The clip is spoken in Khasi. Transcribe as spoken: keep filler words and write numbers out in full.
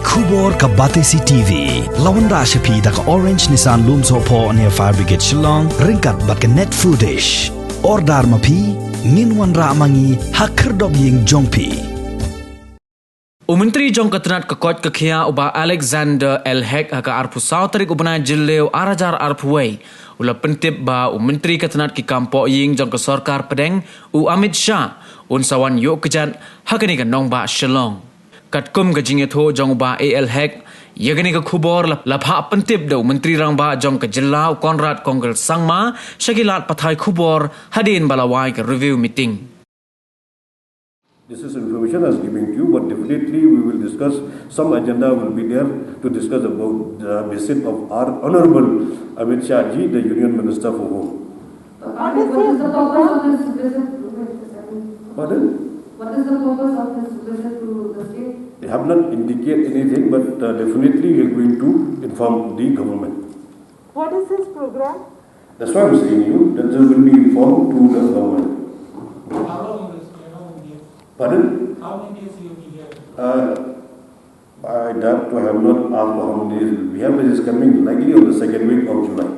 Khubor ka Batesi T V la wanrah sha phi da ka Orange Nissan Lumsohphoh near Fire Brigade Shillong ryngkat bad ka Net Foodish. Order ma phi, ngin wanrah ma ngi ha khyrdop ïing jong phi. U Myntri jong ka tnat ka koit ka khiah u Bah Alexander L Hek ha ka arphew saw tarik u bnai Jylliew ar hajar arphew wei u la pyntip ba u Myntri ka tnat ki kam pohïing jong ka sorkar pdeng u Amit Shah un sa wan ïuh kjat ha kane ka nongbah Shillong. Katkum ka jingïathuh jong u Bah A L Hek ïa kane ka khubor la, la phah pyntip da u Myntri Rangbah jong ka jylla u Conrad Kongkal Sangma sha ki lad pathai khubor hadien ba la wai ka review meeting. This is information I was giving to you, but definitely we will discuss, some agenda will be there to discuss about the visit of our Honorable Amit Shah ji, the Union Minister for Home. What is the purpose of this visit? Pardon? What is the purpose of this visit to the state? They have not indicated anything, but uh, definitely we are going to inform the government. What is his program? That's why I'm saying you that this will be informed to the government. How long will this be? How many days? Pardon? How many days will be here? Uh, I doubt to have not asked for how many days will be here, but it's coming likely on the second week of July.